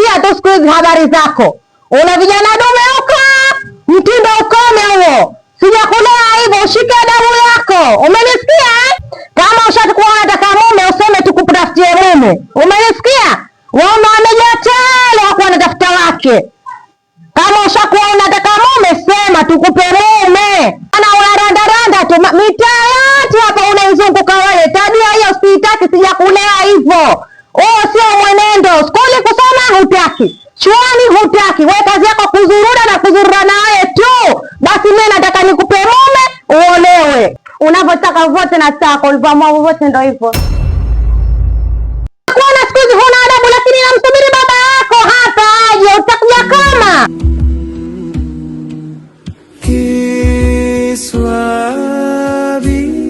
Nasikia tu siku hizi habari zako, una vijana dume huko, mtindo ukome huo. Sijakulea hivyo, ushike adabu yako, umenisikia eh? Kama ushakuwa unataka mume useme tukutafutie mume, umenisikia? Waume wamejaa tele, hawakuwa wanatafuta wake. Kama ushakuwa unataka mume sema tukupe mume. Ana unarandaranda tu mitaa yote hapa unaizunguka wewe. Tabia hiyo siitaki, sijakulea hivyo. Huo sio mwenendo. Skuli kusoma hutaki, chuoni hutaki, wewe kazi yako kuzurura na kuzurura na wewe tu. Basi mimi nataka nikupe mume uolewe. Unavyotaka vote nataka, ulivyoamua vote ndo hivyo. Kuona siku hizi huna adabu, lakini namsubiri baba yako hapa aje, utakuja kama Kiswabi.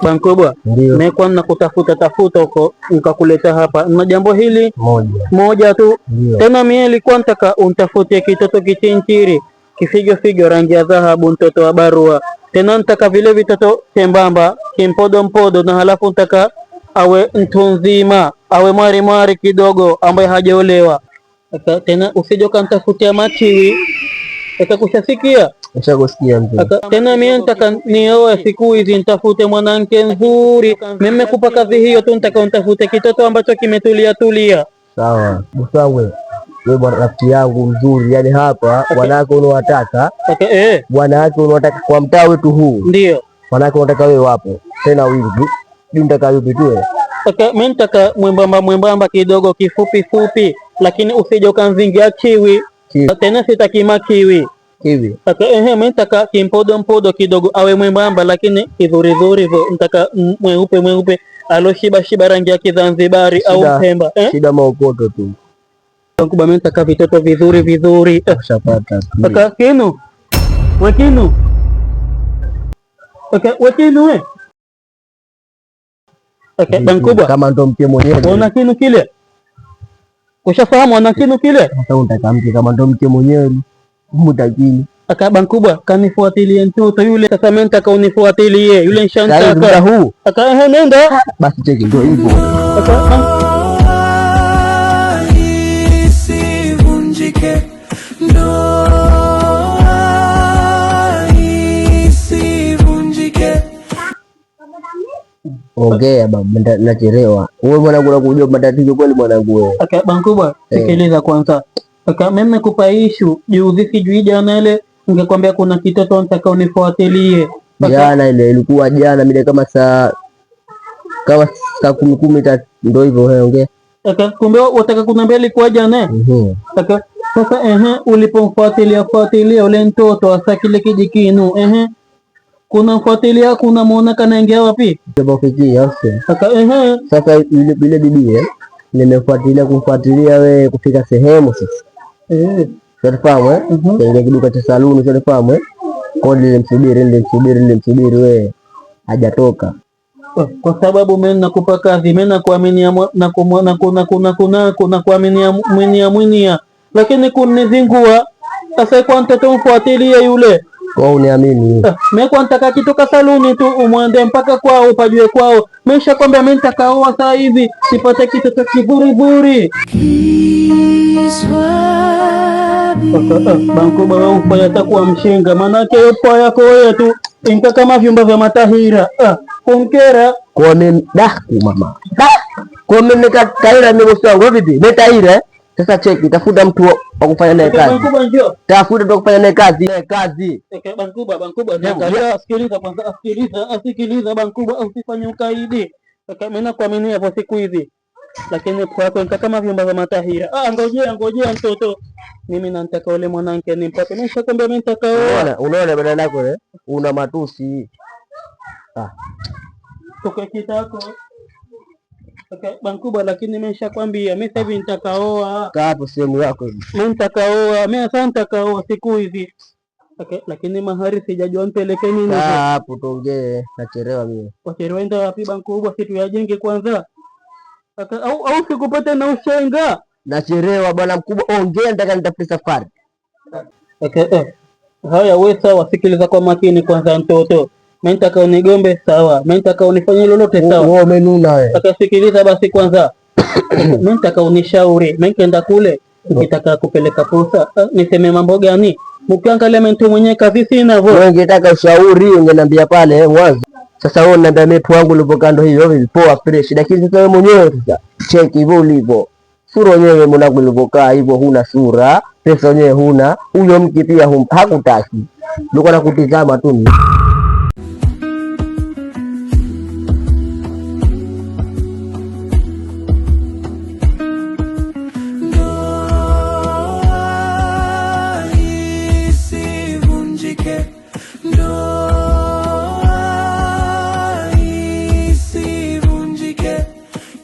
Bankubwa, Ndio. nimekuwa nakutafuta tafuta huko nikakuleta hapa na jambo hili Moja. moja tu. Ndio. Tena mie nilikuwa nataka untafutie kitoto kichinchiri kifigo figo rangi ya dhahabu, mtoto wa barua. Tena nitaka vile vitoto chembamba kimpodo mpodo, na halafu nitaka awe mtu nzima, awe mwari mwari kidogo, ambaye hajaolewa. Tena usije ukantafutia machiwi, akakushasikia. Nishakusikia mzee. Tena mie nitaka nioe siku hizi, nitafute mwanamke nzuri. Mimi nimekupa kazi hiyo tu, nitaka untafute kitoto ambacho kimetulia tulia. Sawa. Bosi wangu wewe bwana rafiki yangu mzuri, yani hapa wanawake unaowataka, Okay, eh, wanawake unaowataka kwa mtaa wetu huu, ndio. wanawake unataka wewe wapo tena wingi. Juu nitaka yupi tu wewe? Okay, mimi nitaka mwembamba mwembamba kidogo, kifupi fupi, lakini usije ukanzingia kiwi. Kiwi. Tena sitaki makiwi. Kiwi. Okay, ehe, mimi nitaka kimpodo mpodo kidogo, awe mwembamba lakini kidhuridhuri hivyo. Nitaka mweupe mweupe aloshiba shiba rangi ya Kizanzibari au Mpemba, eh? Shida maokoto tu. Kubwa, mimi nitaka vitoto vizuri vizuri. Eh. Ushapata. Aka kinu wekinu, aka wekinu we, aka bankubwa. Kama ndo mke mwenyewe. Una kinu kile, kushafahamu ana kinu kile. Sasa unataka mke kama ndo mke mwenyewe mutakini. Aka bankubwa, kanifuatilie mtoto yule. Sasa mimi nitaka unifuatilie yule. Sasa muda Nshantaka huu aka ehe, nenda. Basi cheki ndio hivyo. Aka Ndoa isivunjike, ndoa isivunjike. Ongea babu, nachelewa. Wewe mwanangu unakujua matatizo kweli mwanangu wewe. Aka bankubwa, Eh. sikiliza kwanza. Aka mimi nimekupa issue juzi, sijui jana ile ningekwambia kuna kitoto nitaka unifuatilie. Aka Jana ile ilikuwa jana mida kama saa kumi kumi tatu ndio hivyo wewe ongea. Aka kumbe wataka kuniambia ilikuwa jana, eh? Mhm. Aka sasa ehe, ulipomfuatilia fuatilia ule mtoto hasa kile kijikinu, ehe, kuna mfuatilia kuna muona kanaingia wapi? Tupofikia sio. Aka ehe. Sasa yule bibi nimefuatilia kumfuatilia we kufika sehemu sasa. Eh. Unafahamu eh? Mhm. Kaingia kiduka cha saluni, unafahamu eh? Kwa hiyo nilimsubiri, nilimsubiri, nilimsubiri we hajatoka. Kwa sababu mimi nakupa kazi, mimi nakuaminia nakuaminia mwinia mwinia, lakini kunizingua sasa. Kwa mtoto mfuatilie yule. Kwa uniamini. Ah, mimi kwa nitaka kitoka saluni tu umwende mpaka kwao pajue kwao. Mesha kwambia mimi nitakaoa saa hivi sipate kitoto kivurivuri. Bankuba wewe ufanya takuwa mshinga, manake upo yako wewe tu inka kama vyumba vya matahira. Ah, kunkera. Kwa mimi daku mama. Da. Kwa mimi taira mimi bosi wangu vipi? Mimi taira eh? Sasa cheki, tafuta mtu wa kufanya naye kazi. Bankuba njoo. Tafuta mtu wa kufanya naye kazi. Naye kazi. Okay, Bankuba, Bankuba, niangalia, sikiliza kwanza, sikiliza, sikiliza Bankuba, usifanye ukaidi. Okay, mimi nakuamini hapo siku hizi. Lakini kwa yako nika kama vyumba vya matahira. Ah, ngojea, ngojea mtoto. Mimi nataka ule mwanamke nimpate. Mimi nishakwambia mimi nitaka oa. Unaona, unaona badala yako eh? Una matusi. Ah. Toka kitako. Okay, Bankuba, lakini mimi nishakwambia mimi sasa hivi nitakaoa. Kaa hapo sehemu yako hivi. Mimi nitakaoa, mimi sasa nitakaoa siku hizi. Okay, lakini mahari sijajua mpeleke nini. Kaa hapo tuongee, nachelewa mimi. Wachelewa enda wapi Bankuba? Si tuyajenge kwanza. Aka, au sikupate na ushenga. Nachelewa bwana mkubwa, ongea, nataka nitafute safari. Okay, eh. Haya we sawa, sikiliza kwa makini kwanza mtoto. Mimi nitaka unigombe sawa, mimi nitaka unifanye lolote sawa. Wewe umenuna wewe. Akasikiliza basi kwanza. Mimi nitaka unishauri, mimi nikienda kule nikitaka kupeleka posa, niseme mambo gani? Mkiangalia mimi mwenyewe kazi sina vo. Wewe ungetaka ushauri ungeniambia pale mwanzo. Sasa wewe unaniambia mimi wangu ulivyo kando hiyo hivi poa fresh, lakini sasa wewe mwenyewe sasa cheki hivyo ulivyo. Sura wenyewe mwanangu ulivyokaa hivyo, huna sura, pesa wenyewe huna, huyo mke pia hakutaki. Nilikuwa nakutizama tu mimi. Ndoa isivunjike, ndoa isivunjike,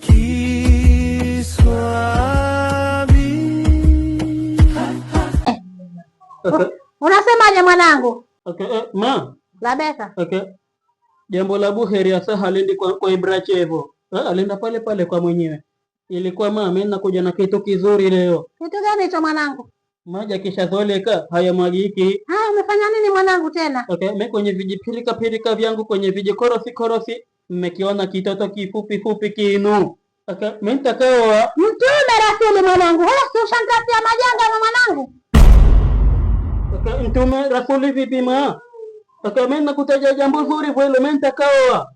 Kiswabi. Okay. Unasemaje mwanangu? Okay, ma. Labeka. Okay. Jambo la buheri hasa haliendi kwa Ibrachevo. Alienda pale pale kwa mwenyewe. Ilikuwa ma, mimi nakuja na kitu kizuri leo. Kitu gani hicho mwanangu? Maji akishazoleka hayamwagiki. Haya, umefanya nini mwanangu tena? Okay, mimi kwenye vijipirika pirika vyangu kwenye vijikorosi korosi mmekiona kitoto kifupi fupi kinu. Okay, mimi nitakaoa. Mtume rasuli mwanangu. Wewe si ushanitafutia majanga na mwanangu? Okay, mtume rasuli vipi ma? Okay, mimi nakutaja jambo zuri vile mimi nitakaoa.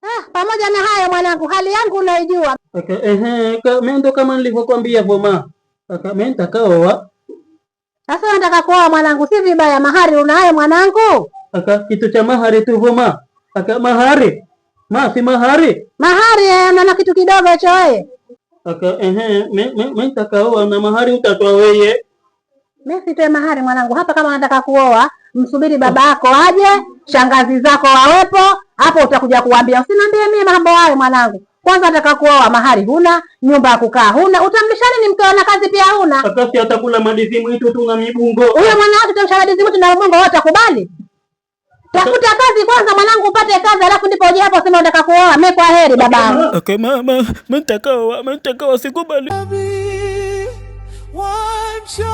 Ah, pamoja na hayo mwanangu, hali yangu unaijua. Okay, ehe, mimi ndo kama nilivyokuambia voma. Okay, mimi nitakaoa. Sasa unataka kuoa mwanangu, si vibaya, mahari unayo mwanangu? Aka kitu cha mahari tu voma. Aka mahari. Ma si mahari. Mahari unaona kitu kidogo hicho wewe. Aka ehe, mimi nitakaoa na mahari utatoa wewe. Mimi sitoe mahari mwanangu. Hapa kama unataka kuoa, msubiri babako aje, shangazi zako wawepo, hapo utakuja kuambia. Usiniambie mimi mambo hayo mwanangu. Kwanza nataka kuoa, mahari huna, nyumba ya kukaa huna, utamlisha nini mke na kazi pia huna? Aka si atakula madizi mwitu tu na mibungo. Huyo mwanawake utamsha madizi mwitu na mbungo, wewe utakubali? Tafuta kazi kwanza mwanangu, upate kazi alafu ndipo uje hapo useme unataka kuoa. Mimi kwa heri babangu. Okay, mama, mimi nitakaoa, mimi nitakaoa sikubali. Wancho.